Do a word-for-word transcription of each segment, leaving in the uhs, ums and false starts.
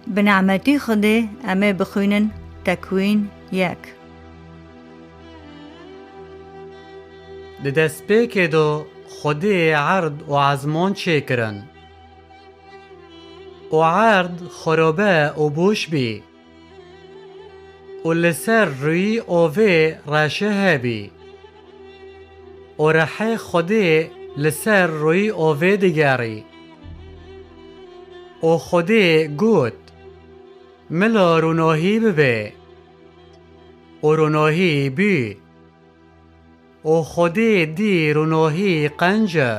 Bi nehmetî Xwedê em ê bixwînin Tekwîn yek. Di destpêkê de Xwedê erd û ezman çêkirin. Û erd xerobe û boş bî. Û li ser rûyî ovê reşe hebî. Û rehê Xwedê li ser rûyî ovê digerî. Û Xwedê got, Mila ronahî bibe. Û ronahî bî. Û Xwedê dî ronahî qenc e.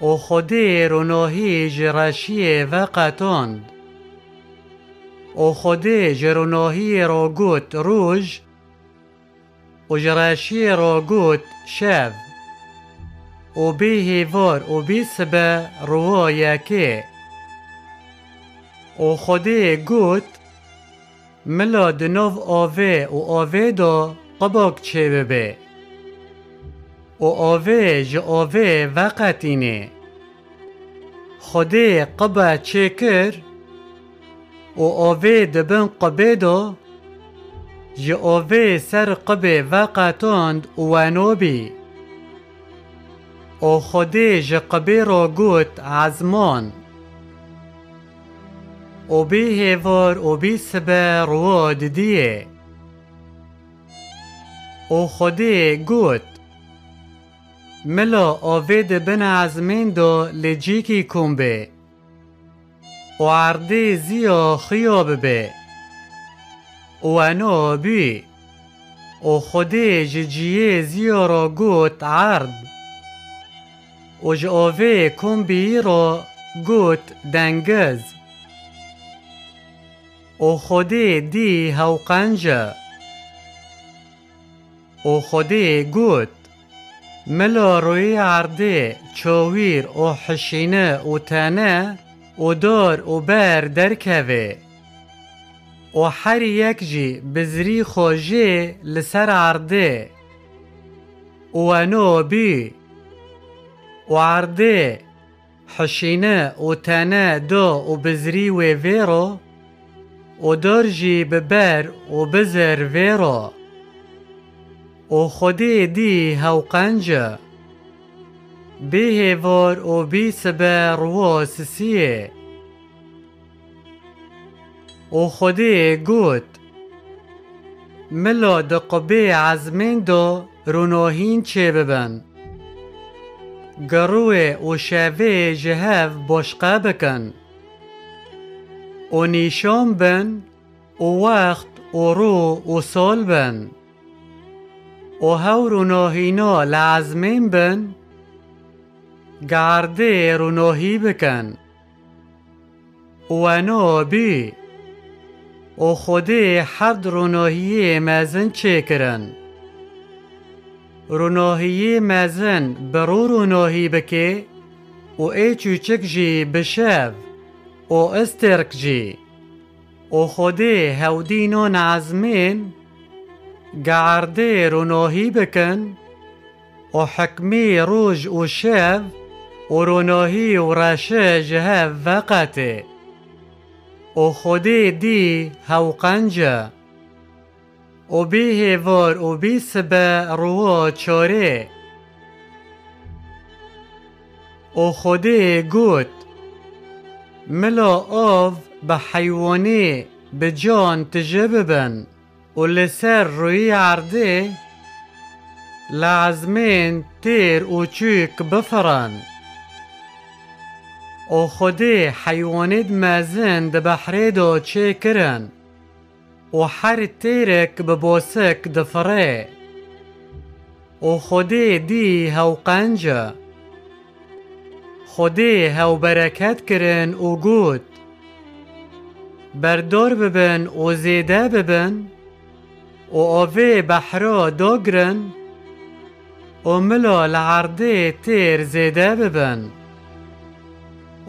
Û Xwedê ronahî ji reşiyê veqetand. Û Xwedê ji ronahiyê re got roj, û ji reşiyê re got şev. Û bî hêvar û bî sibe ruwa yekê. Û Xwedê got, Mila di nav avê û avê de qibak çêbibe. Û avê ji avê veqetîne. Xwedê qibe çêkir û avê di bin qibê de ji avê ser qibê veqetand û weno bî. Û Xwedê ji qibê re got ezman. Û bî hêvar û bî sibe ruwa didiyê. Û Xwedê got, Mila avê di bin ezmên de li cîkî kom bê. Û erdê ziya xuya bibe. Û weno bî. Û Xwedê ji ciyê ziya re got erd. Û ji avê kom bîyî re got dengiz. Û Xwedê dî hew qenc e. Û Xwedê got, Mila rûyê erdê çawîr û hişîne û tene û dar û ber derkeve. Û her yek jî bizrî xwe jê li ser erdê. Û weno bî. Û erdê hişîne û tene da û bizrî wê vê re, û dar jî bi ber û bizir vê re. Û Xwedê dî hew qenc e. Bî hêvar û bî sibe ruwa sisiyê. Û Xwedê got, Mila di qubê ezmên de ronahîn çêbibin. Giruwê û şevê ji hev başqe bikin. Û nîşan bin û wext û rû û sal bin. Û hew ronahîna li ezmên bin, gerdê ronahî bikin. Û weno bî. Û Xwedê herd ronahiyê mezin çêkirin. Ronahiyê mezin bi rû ronahî bike û ê çûçik jî bi şev û istêrk jî. Û Xwedê hewdînan ezmên, gerdê ronahî bikin, û hikmî roj û şev û ronahî û reşe ji hev veqetê. Û Xwedê dî hew qenc e. Û bî hêvar û bî sibe ruwa çarê. Û Xwedê got, Mila av bi heywanê bi can tije bibin. Û li ser rûyî erdê li ezmên têr û çûk bifirin. Û Xwedê heywanêd mezin di behrê de çêkirin û her têrek bi bosik difire. Û Xwedê dî hew qenc e. Xwedê hew bereket kirin û got, Berdor bibin û zêde bibin û avê behra dagirin û mila li erdê têr zêde bibin.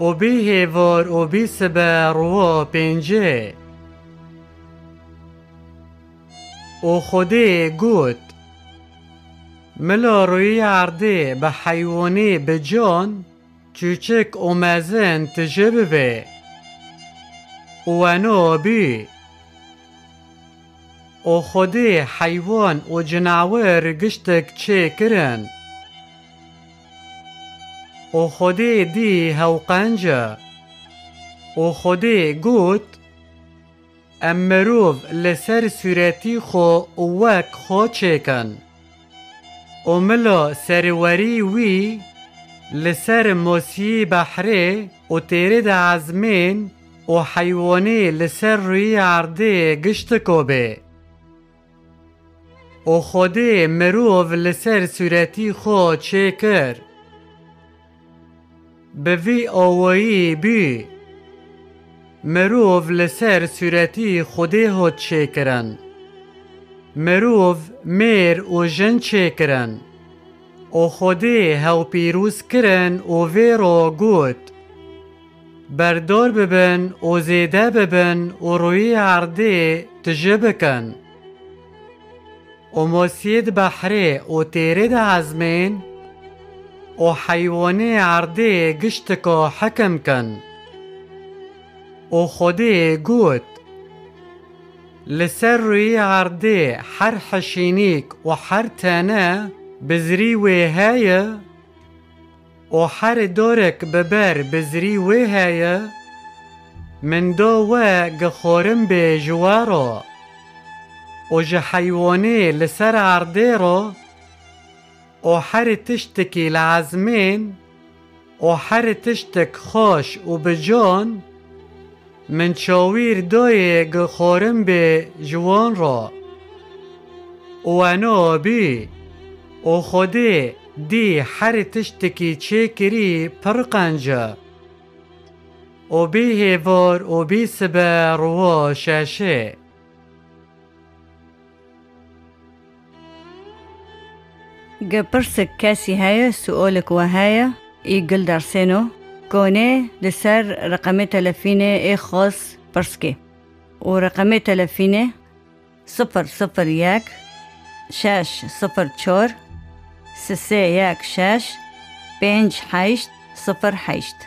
Û bî hêvar û bî sibe ruwa pêncê. Û Xwedê got, Mila rûyî erdê bi heywanê bi can, çûçik û mezin tije bibe. Û weno bî. Û Xwedê heywan û cinawir giştik çêkirin. Û Xwedê dî hew qenc e. Û Xwedê got, Em mirov li ser sûretî xwe û wek xwe çêkin. Û mila serwerî wî li ser mosiyê behrê û têrê de ezmên û heywanê li ser rûyê erdê giştiko bê. Û Xwedê mirov li ser sûretî xwe çêkir. Bi vî awayî bî. Mirov li ser sûretî Xwedê hat çêkirin. Mirov mêr û jin çêkirin. Û Xwedê hew pîroz kirin û vê re got, Berdor bibin û zêde bibin û rûyê erdê tije bikin. Û mosiyê di behrê û têrê de ezmên û heywanê erdê giştiko hekim kin. Û Xwedê got, Li ser rûyê erdê her hişînîk û her tene bizrî wê heye, û her dorek bi ber bizrî wê heye, min da we gi xorin bê ji we re û ji heywanê li ser erdê re û her tiştekî li ezmên û her tiştek xweş û bi can, min çawîr dayê gi xorin bê ji wan re. Û weno bî. Û Xwedê dî her tiştekî çêkirî pir qenc e. Û bî hêvar û bî sibe rûwa şeşê. Ge pirsik kesî heye, suolik we heye, î gil dersêno, konê li ser reqemê telefînê ê xas pirskê. Û reqemê telefînê sifir sifir yek, şeş sifir çar, sisê yek şeş, pênc heşt sifir heşt.